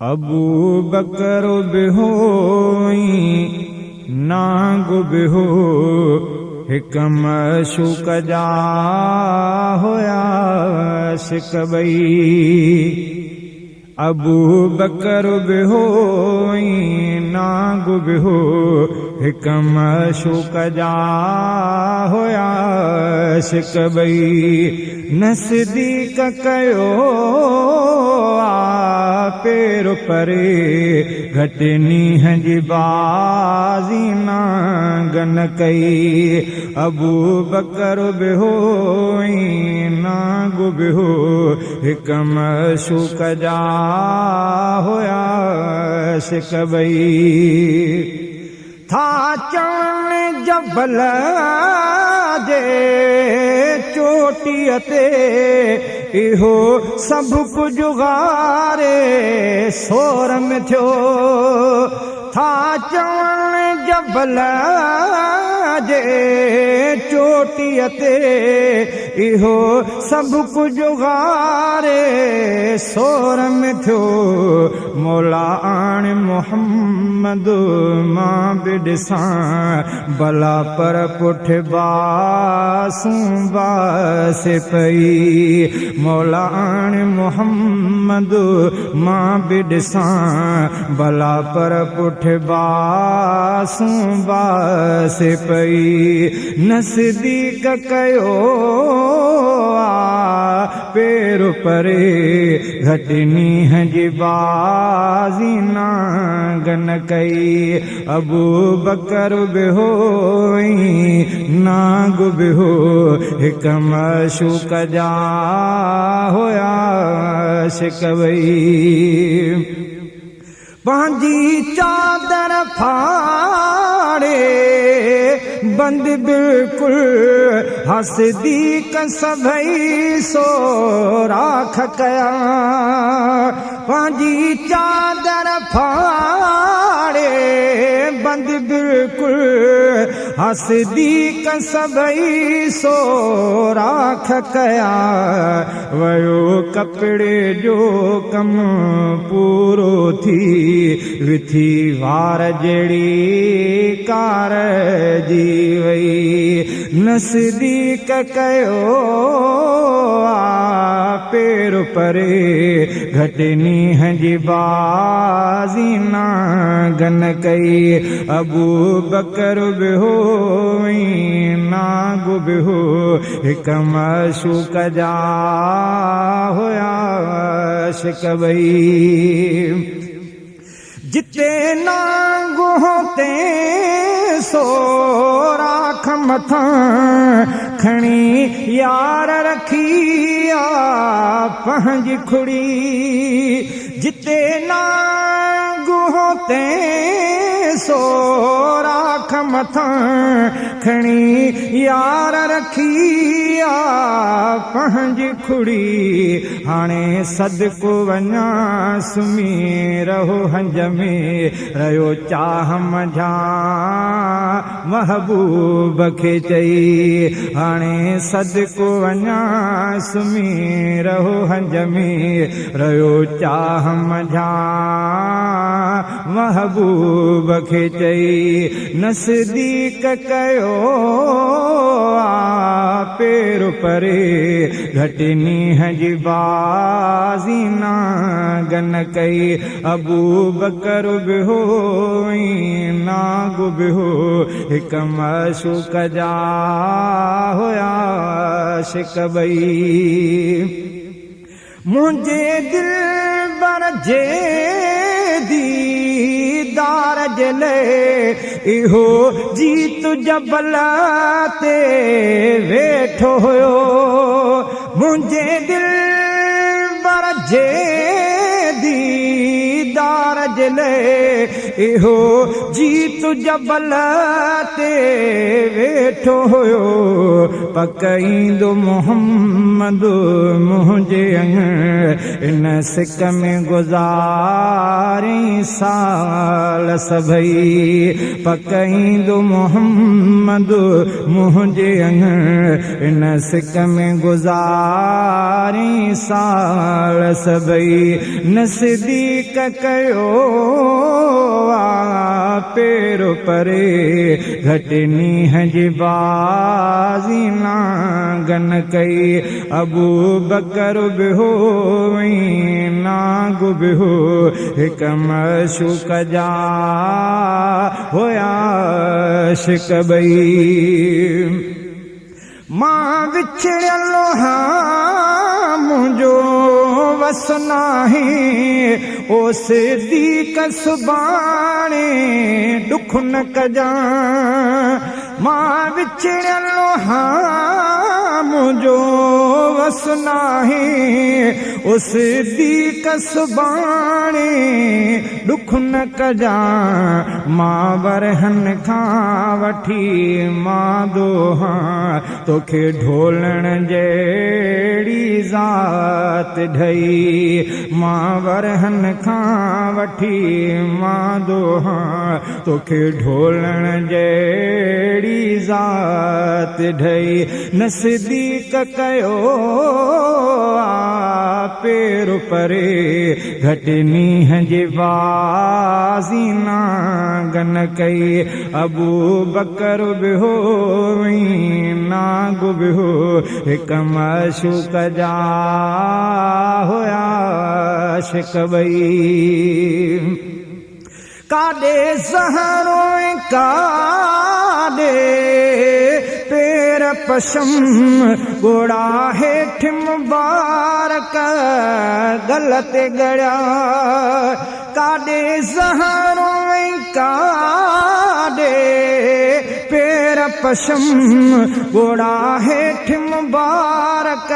ابوبڪر به هو ۽ نانگ به هو، هڪ معشوق جا هيا عاشق ٻئي. ابوبڪر به هو ۽ نانگ به هو، هڪ معشوق جا هيا عاشق ٻئي. نه صديق ڪيو آ پير پري، گهٽ نينهن جي بازي نانگ نه ڪئي. ابوبڪر به هو ۽ نانگ به هو، هڪ معشوق جا هيا عاشق ٻئي. ٿا چون جبل جي چوٽيء تي اهو سڀ ڪجهه غار ثور ۾ ٿيو. ٿا چون جبل جي چوٽيء تي اهو سڀ ڪجهه غار ثور ۾ ٿيو. مولا آڻ محمد مان به ڏسان بلا پر پٺ باسون باس پئي مولا آڻ محمد مان به ڏسان بلا پر پٺ باسون باس پئي نه صديق ڪيو آ پير پري گهٽ نينهن جي بازي نانگ نه ڪئي. ابوبڪر به هو ۽ نانگ به هو، هڪ معشوق جا هيا عاشق ٻئي. پنهنجي چادر ڦاڙي بند بلڪل حسديق سڀئي سوراخ ڪيا. پنهنجي چادر ڦاڙي بند بلڪل حسديق سڀئي سوراخ ڪيا. ويو ڪپڙي جو ڪم پورو ٿي وٿي وار جهڙي ڪار جي وئي نه صديق ڪيو آ پير پري گهٽ نينهن جي بازي نانگ نه ڪئي ابوبڪر به هو ۽ نانگ به هو هڪ معشوق جا هيا عاشق ٻئي. جتي نانگ هوتي سوراخ مٿان کڻي يار رکي آ پنهنجي کڙي. جتي نانگ هوتي سوراخ مٿان کڻي يار رکي آ پنهنجي کڙي. هاڻي صدقو وڃان سمهي رهو هنج ۾، رهيو چاهه منجهان محبوب کي چئي. هاڻي صدقو وڃان سمهي رهو هنج ۾، رهيو چاهه منجهان محبوب کي چئي. نه صديق ڪيو آ پير پري، گهٽ نينهن جي بازي نانگ نه ڪئي. ابوبڪر به هو ۽ نانگ به هو، هڪ معشوق جا هيا عاشق ٻئي. منهنجي دلبر جي ديدار جي لئه اهو جيت جبل تي ويٺو هيو. منهنجي دلبر جي ديدار جي لئه. اهو جيت جبل تي ويٺو هيو. پڪ ايندو محمد منهنجي اڱڻ، ان سڪ ۾ گذارين سال سڀئي. پڪ ايندو محمد منهنجي اڱڻ، ان سڪ ۾ گذارين سال سڀئي. نه صديق ڪيو آ پير پري، گهٽ نينهن جي بازي نانگن ڪئي. ابوبڪر به هو ۽ نانگ به هو، هڪ معشوق جا هيا عاشق ٻئي. مان وڇڙيل هان منهنجو وس ناهي، او صديق سڀاڻي ڏک نه ڪجان. مان وڇڙيل هان منهنجو وس ناهي، او صديق سڀاڻي ڏک نه ڪجان. مان ورهن کان وٺي ماندو هان، توکي ڍولڻ جهڙي ذات ڍئي. مان ورهن کان وٺي ماندو هان، توکي ڍولڻ جهڙي ذات ڍئي. نه صديق ڪيو آ پير پري، گهٽ نينهن جي بازي نانگ نه ڪئي. ابوبڪر به هو ۽ نانگ به هو، هڪ معشوق جا هيا عاشق ٻئي. ڪاڏي زهرو ۽ ڪاڏي پير پشم، ڳوڙها هيٺ مبارڪ ڳل تي ڳڙيا. ڪاڏي زهرو ۽ ڪاڏي پير پشم، ڳوڙها هيٺ مبارڪ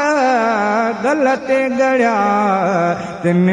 ڳل تي ڳڙيا. تن.